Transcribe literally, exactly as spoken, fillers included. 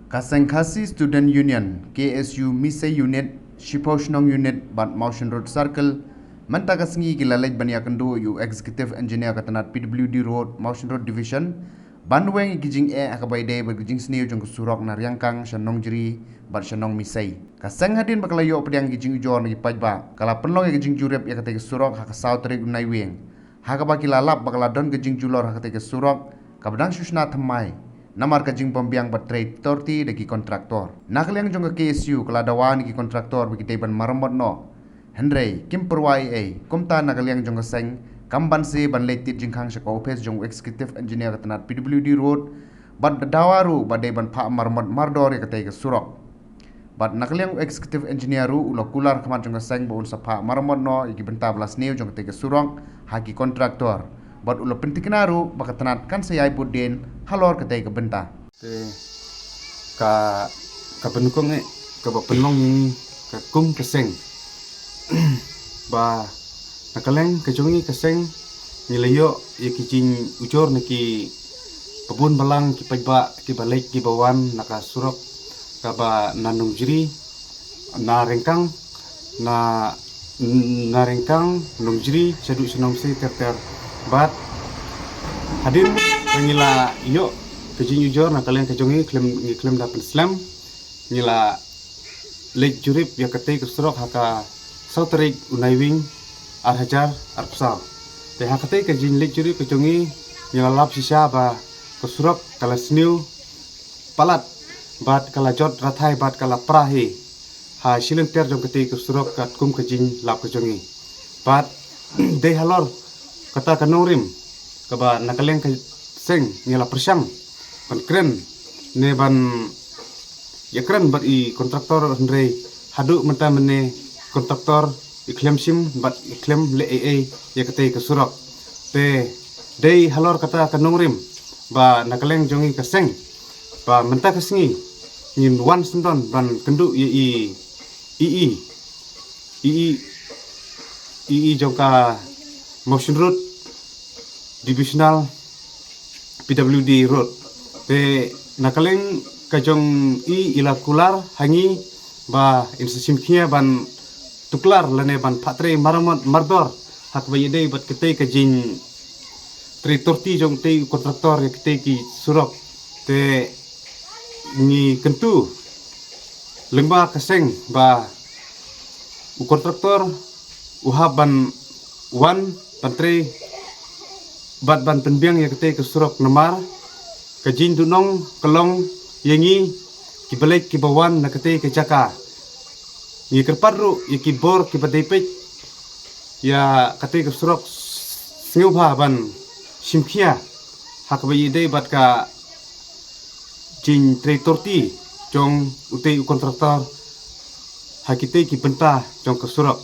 Ka Seng Khasi Student Union, K S U Misei Unit, Shiphow Shnong Unit bad Mawshynrut Circle mynta ka sngi ki la leit ban ïakynduh ïa u Executive Engineer ka tnat P W D Road, Mawshynrut Division, ban weng ïa ki jingeh ha kaba ïadei bad ki jingsniew jong ka surok na Riangkang sha Nongjri bad sha Nongmisei. Ka seng hadien ba ka la ïoh pdiang ki jingujor na ki paidbah, ka la pynlong ïa ka jingjurip ïa katei ka surok ha ka saw tarik u Naiwieng, ha kaba ki la lap ba ka la don ka jingjulor ha katei ka surok kaba dang shu shna thymmai namar ka jingbymbiang ba trei torti da ki kontraktor. Na ka liang jong ka K S U ka la dawa na ki kontraktor ba ki dei ban maramot noh, hynrei kim pyrwa ei ei. Kumta na ka liang jong ka seng kam banse ban leit tied jingkhang sha ka ophis jong u Executive Engineer ka tnat P W D Road bad dawa ruh ba dei ban phah maramot mardor ïa katei ka surok. Bad na ka liang u Executive Engineer ruh u la kular khmat jong ka seng ba un sa phah maramot noh ïa ki bynta ba la sniew jong katei ka surok ha ki kontraktor, bad u la pyntikna ruh ba ka tnat kan sa ïai bud dien halor katei ka bynta. Te ka, ka pynlong eh, kaba pynlong ïa ngi ka kum ka seng ba na ka liang ka jong ngi ka seng ngi la ïoh ïa ki jingujor na ki babun balang ki paidbah kiba leit kiba wan na ka surok kaba na Nongjri, na Riangkang, na, na Riangkang, Nongjri shaduh sha Nongmisei ter ter. Bad hadien ba ngi la ïoh ka jingujor na ka liang ka jong ngi khlem, ngi khlem da pynslem, ngi la leit jurip ïa katei ka surok ha ka saw tarik u Naiwieng ar hajar arphew saw. Te ha katei ka jingleit jurip ka jong ngi ngi la lap shisha ba ka surok ka la sniew palat bad ka la jot rathai bad ka la pra hi ha shilynter jong katei ka surok katkum ka jinglap ka jong ngi. Bad dei halor kata ka nongrim kaba na ka liang ka seng ngi la pyrshang ban kren ne ban ïakren bad i kontraktor, hynrei haduh mynta mynne kontraktor i khlem shim bad i khlem leh ei ei ïa katei ka surok. Te dei halor kata ka nongrim ba na ka liang jong ngi ka seng ba mynta ka sngi ngin wan syndon ban kynduh ïa i, i, i, i, i, i jong ka Mawshynrut Divisional P W D Road. Te na ka liang ka jong i i la kular ha ngi ba in sa shim khia ban tuklar lane ban phah trei maramot mardor ha kaba ïadei bad katei ka jingtrei torti jong tei u kontraktor ïa katei ki surok. Te ngi kyntu lyngba ka seng ba u kontraktor u hap ban wan ban trei bad ban pynbiang ïa katei ka surok namar ka jingduhnong ka long ïa ngi kiba leit kiba wan na katei ka jaka. Ngi kyrpad ruh ïa ki bor kiba dei peit ïa katei ka surok sngewbha ban shim khia ha kaba ïadei bad ka jingtrei torti jong utei u kontraktor ha kitei ki bynta jong ka surok.